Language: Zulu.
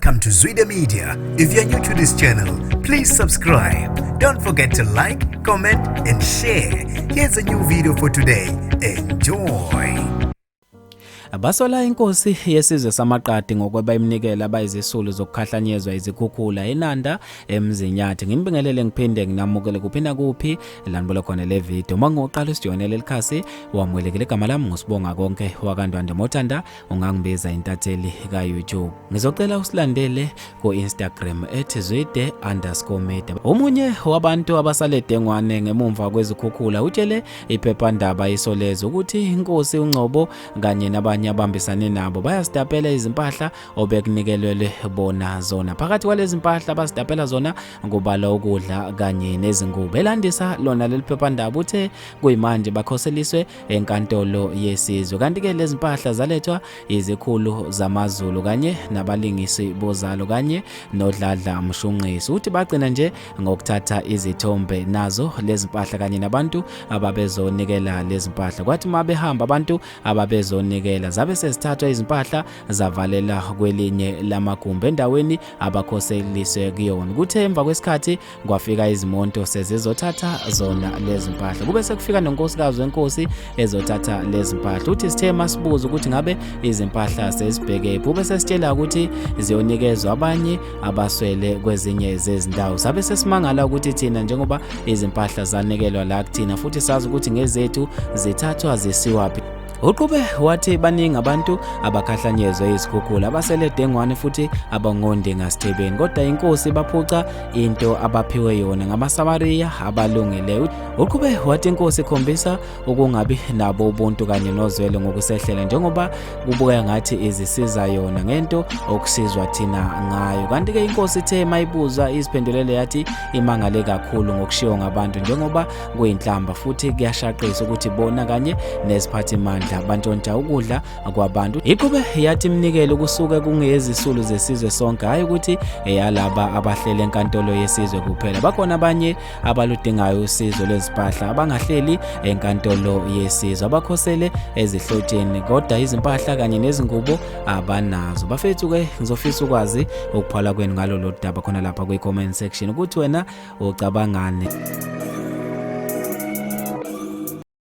Welcome to Zwida Media. If you're new to this channel, please subscribe. Don't forget to like, comment, and share. Here's a new video for today. Enjoy. Basola inkosi yesizwe samaQadi ngokweba iminikelo abayizisulu zokukhahlanyezwa izikhukhula eNanda eMzinyathi. Nginibingelele ngiphinde nginamukele kuphi nakuphi la nibuka khona le video. Uma ngoqala usijoyinele leli khasi wamukelekile. Igama lami nguSibonga Konke wakaNdwandwe Mothanda, ungangibiza intatheli ka-YouTube. Ngizocela usilandele ku-Instagram @zwide_media. Omunye wabantu abasale dengwane ngemumva kwezikhukhula utshele iphephandaba Isolezwe ukuthi inkosi uNgcobo kanye nabanye abambisane nabo bayazitapela izimpahla obekunikelelwe bona zona. Phakathi kwalezi mpahla abazitapela zona kubalwa ukudla kanye nezingubo. Elandisa lona leli phephandaba uthe kuyimanje bakhoseliswe enkantolo yesizwe. Kanti-ke lezi mpahla zalethwa izikhulu zamaZulu kanye nabalingisi bozalo kanye noDladla Mshunqisi. Uthi bagcina nje ngokuthatha izithombe nazo lezi mpahla kanye nabantu ababezonikela lezi mpahla. Kwathi uma behamba abantu ababezonikela zabe sezithathwa izimpahla zavalela kwelinye lamagumbi endaweni abakhoseliswe kuyona. Kuthe emva kwesikhathi kwafika izimonto sezizothatha zona lezi mpahla, kube sekufika nonkosikazi wenkosi ezothatha lezi mpahla. Uthi sithe masibuza ukuthi ngabe izimpahla sezibhekephi, ube sesitshela ukuthi ziyonikezwa abanye abaswele kwezinye zezindawo. Sabe sesimangala ukuthi thina njengoba izimpahla zanikelwa la kuthina futhi sazi ukuthi ngezethu, zithathwa zisiwaphi. Uqhube wathi baningi abantu abakhahlanyezwe izikhukhula abasele dengwane futhi abangondi ngasithebeni, kodwa inkosi baphuca into abaphiwe yona ngamaSamariya abalungileyo. Uqhube wathi inkosi ikhombisa ukungabi nabo ubuntu kanye nozwelo ngokusehlela, njengoba kubukeka ngathi izisiza yona ngento okusizwa thina ngayo. Kanti-ke inkosi ithe mayibuza iziphendulele yathi imangale kakhulu ngokushiwo ngabantu, njengoba kuyinhlamba futhi kuyashaqisa ukuthi bona kanye neziphathimandla bantshontsha ukudla kwabantu. Iqhube yathi iminikelo kusuke kungeyezisulu zesizwe sonke, hhayi ukuthi eyalaba abahlele enkantolo yesizwe kuphela. Bakhona abanye abaludingayo usizo lwezimpahla abangahleli enkantolo yesizwe, abakhosele ezihlotsheni, kodwa izimpahla kanye nezingubo abanazo. Bafethu-ke, ngizofisa ukwazi ukuphala kwenu ngalo lolu daba khona lapha kwi-comment section, ukuthi wena ucabangani.